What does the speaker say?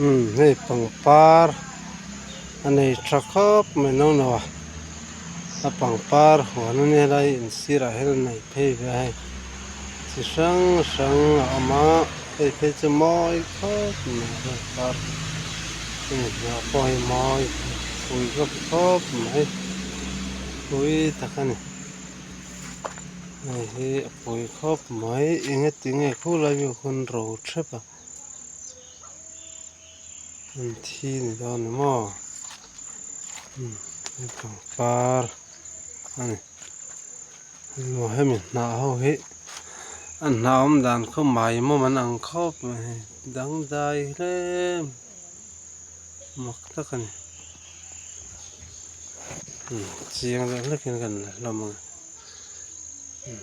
Umm hei pangpar a nei tha khawp mai no no a a pangpar huan a nia helai in sirah hian a nei phei ve a hei chi hrang hrang a awm a hei phei chu mawi khawp mai pangpar hemi hnah pawh hi mawi pui khawp khawp mai pui tak a ni hei hi a pui khawp mai eng tinge khulai mi hun ro thep a. An thi ni dawn ni maw umm hei pangpar a ni maw hemi hnah ho hi a hnah awm dan khaw maimawm an ang khawp mai hei dangdai hle mak tak a ni umm chiang deuh hlekin kan la hlawm ang e.